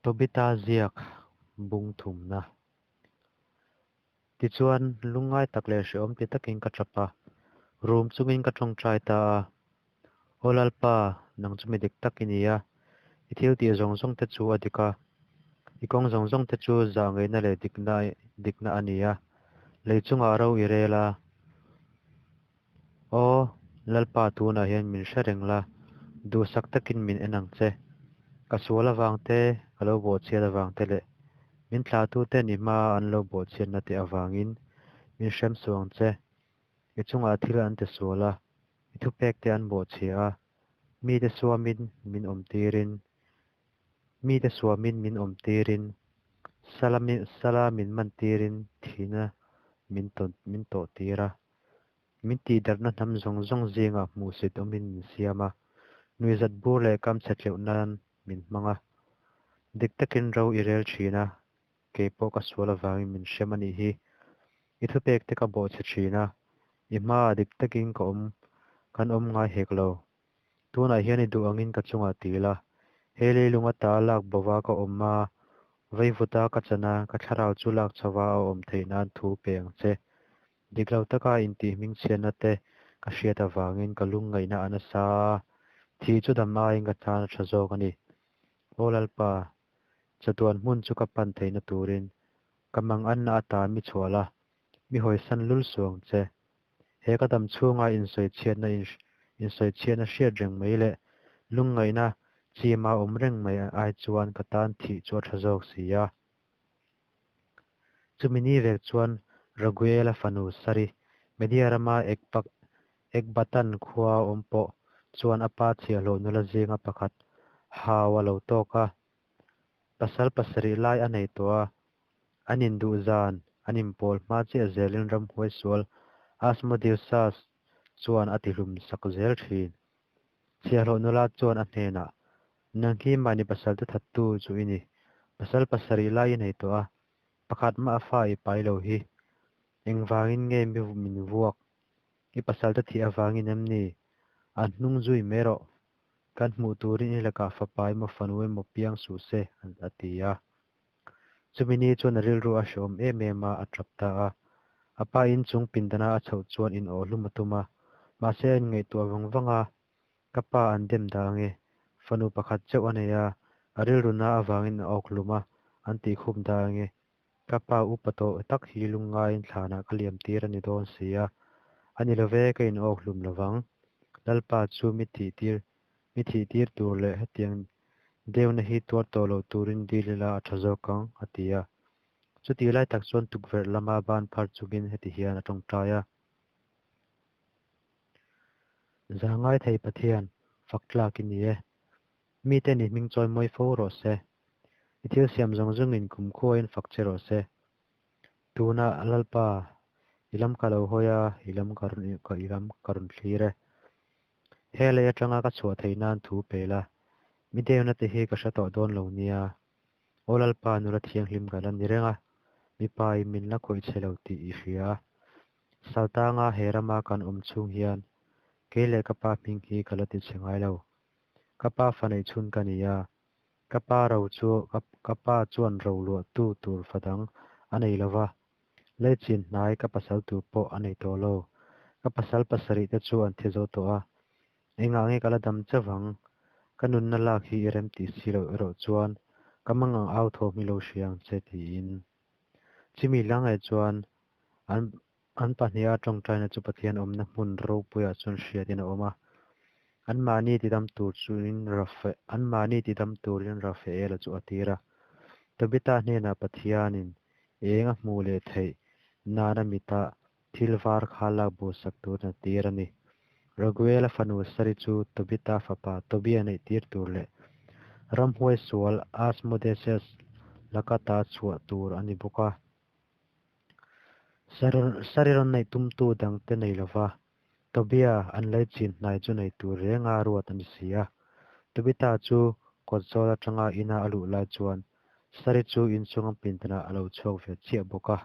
Tobita ziak bung thumna. Tichuan, lungngai tak leh hrehawm ti takin ka tap a, rum chungin ka tawngtai ta a. Aw Lalpa, nang chu mi dik tak i ni a, i thil tih zawng zawng te chu a dik a, i kawng zawng zawng te chu zahngaihna leh dikna dikna a ni a, lei chungah ro i rel a. Aw Lalpa, tunah hian min hre reng la, duhsak takin min en ang che. Ka sual avang te, ka lo bawhchhiat avang te leh min thlahtuten i hmaa an lo bawhchhiatna te avangin min hrem suh ang che. I chungah thil an ti sual a, i thupek te an bawhchhia a, mite suamin min awm tirin, mite suamin min awm tirin, sala sala min man tirin thihna min tawn min tawh tir a. Min tihdarhna hnam zawng zawng zingah hmuhsit awmin min siam a, nuihzat bur leh kam chhe tleuh nan min hmang a. Dik takin ro i rel thin a, kei pawh ka sual avangin min hrem a nih hi. I thupek te ka bawhchhe thin a, i hmaah dik takin ka awm kan awm ngai hek lo. Tunah hian i duh angin ka chungah ti la, he leilung ata lak bova ka awm a, veivuta ka chan a, ka thlarau chu lak chhova a awm theih nan thu pe ang che. Dik lo taka intih hmingchhiatna te ka hriat avangin ka lungngaihna a nasa a, thih chu dam aiin ka tan a tha zawk a ni. Aw Lalpa, chatuan hmun chu ka pan theihna turin ka manganna ata mi chhuah la, mi hawisan lul suh ang che. He ka dam chhunga insawichhiatna insawichhiatna hriat reng mai leh lungngaihna chima awm reng mai ai chuan ka tan thih chu a tha zawk si a. Chumi ni vek chuan Raguela fanu Sari, Media rama Ekbatan khua awm pawh chuan a pa chhiahhlawh nula zinga pakhat hau a lo tawk a. Pasal pasarih lai a nei tawh a, an induh zan an inpawl hma chiah zelin ramhuai sual Asmodeus chuan a tihlum sak zel thin. Chhiahhlawh nula chuan a hnenah, Nang hi mahni pasalte thattu chu i ni. Pasal pasarih lai i nei tawh a, pakhat mah a fa i pai lo hi. Engvangin nge mi min vuak? I pasalte thih avangin em ni? An hnung zui mai rawh. Kan hmuh turin i lakah fapa emaw fanu emaw piang suh se, a ti a. Chumi ni chuan a rilru a hrehawm em em a, a tap ta a. A pa in chung pindana a chhoh chuan in awh hlum a tum a, mahse a inngaihtuah vang vang a, Ka pa an dem dah ange, fanu pakhat chauh a nei a, a rilru na avangin a awk hlum a, an tih khum dah ange. Ka pa upa tawh tak hi lungngaiin thlanah ka liam tir a ni dawn si a, a ni love ka in awk hlum lovang. Lalpa chu mi thih tir mi thih tir tur leh hetiang deuhna hi tuar tawh lo turin dil ila a tha zawk ang, a ti a. Chutih lai tak chuan tukverh lama ban phar chungin heti hian a tawngtai a. Zahngai thei Pathian, fak tlak i ni e. Mite ni hming chawi mawi fo rawh se. I thil siam zawng zawngin kumkhuain fak che rawh se. Tuna Lalpa, i lam ka lo hawi a, i lam ka rawn i lam ka rawn thlir e. He lei atanga ka chhuah theih nan thu pe la, mi deuhna te hi ka hre tawh dawn lo nia. Aw Lalpa, nula thianghlim ka la ni reng a, mipa in min la khawih che lo tih i hria. Saltanga he rama kan awm chhung hian kei leh ka pa hming hi ka la ti chhe ngai lo. Ka pa fa neih chhun ka ni a, ka pa ro chu ka pa chuan ro luahtu tur fa dang a nei lo va, Leichin hnai ka pasal tur pawh a nei tawh lo. Ka pasal pasarih te chu an thi zo tawh a, engah nge ka la dam chauh ang? Ka nunna lak hi i rem tih si loh erawh chuan ka mangang au thawm hi lo hria ang che tiin. Chimi langai chuan an an pahniha tawngtaina chu Pathian awmna hmun ropuiah chuan hriatin a awm a. Anmahni tidam tur chuin Rafa anmahni tidam turin Rafaela chu a tir a. Tobita hnenah Pathianin eng a hmuh leh theih nana mitah thil var kha lak buhsak turin a tir a ni. Raguela fanu Sari chu Tobita fapa Tobia neih tir tur leh ramhuai sual Asmodeus laka ta chhuah tur a ni bawk a. Sari rawn neih tumtu dangte nei lova Tobia an leichin hnai chu nei tur renga ruat a ni si a. Tobita chu kawtzawl atanga ina a luh lai chuan Sari chu inchhunga pindanah a lo chhuak ve chiah bawk a.